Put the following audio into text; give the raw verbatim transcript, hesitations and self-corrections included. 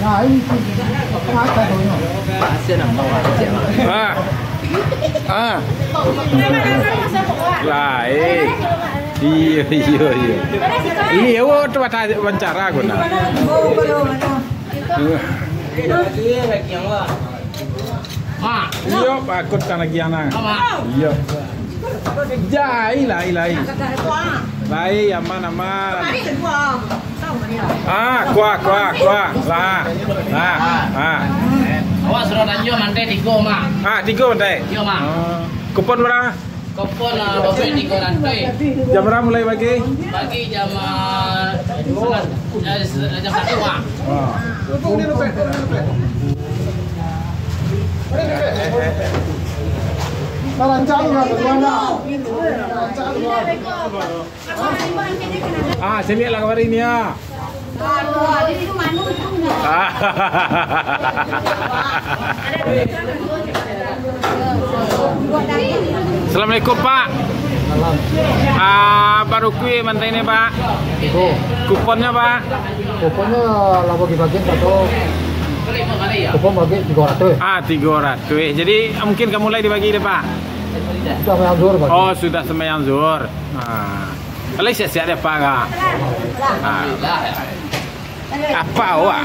Nah, ini sih. Kasihan nampak wajik, Mak. Ah. Ah. Lah, eh. Iyo, iyo, iyo. Ini ya, wo, tu mata wawancara aku nak. Mak. Iyo, pakut kan lagi anak. Mak. Iyo. Jai, lai, lai. Lai, aman, aman. Ah, kuah, kuah, kuah. Lah. Lah. Ah. Awak suruh tanjung mantai tigo, Mak. Ah, tigo mantai. Iyo, Mak. Ah. Kupon bara? Kupon, ah, bapak tigo ratuih. Jam bara mulai bagi? Pagi jam, ah, setengah, eh, se-, jam satu, Mak. Ah. Rancak lah, bagaimana? Rancak lah. Ah, saya lihat lah kabar ini ya. Assalamualaikum, Pak. Salam. Ah, baru kui mantai ni, Pak. Tigo. Kuponnya, Pak? Kuponnya lah bagi-bagi, satu kupon bagi tigo ratus. Ah, tigo ratus. Jadi mungkin kamu lai dibagi deh, Pak. Sudah sembahyang zuhur, Pak. Oh, sudah sembahyang zuhur. Ah. Kalau siap-siap deh, Pak, kak. Ah. Apa awak?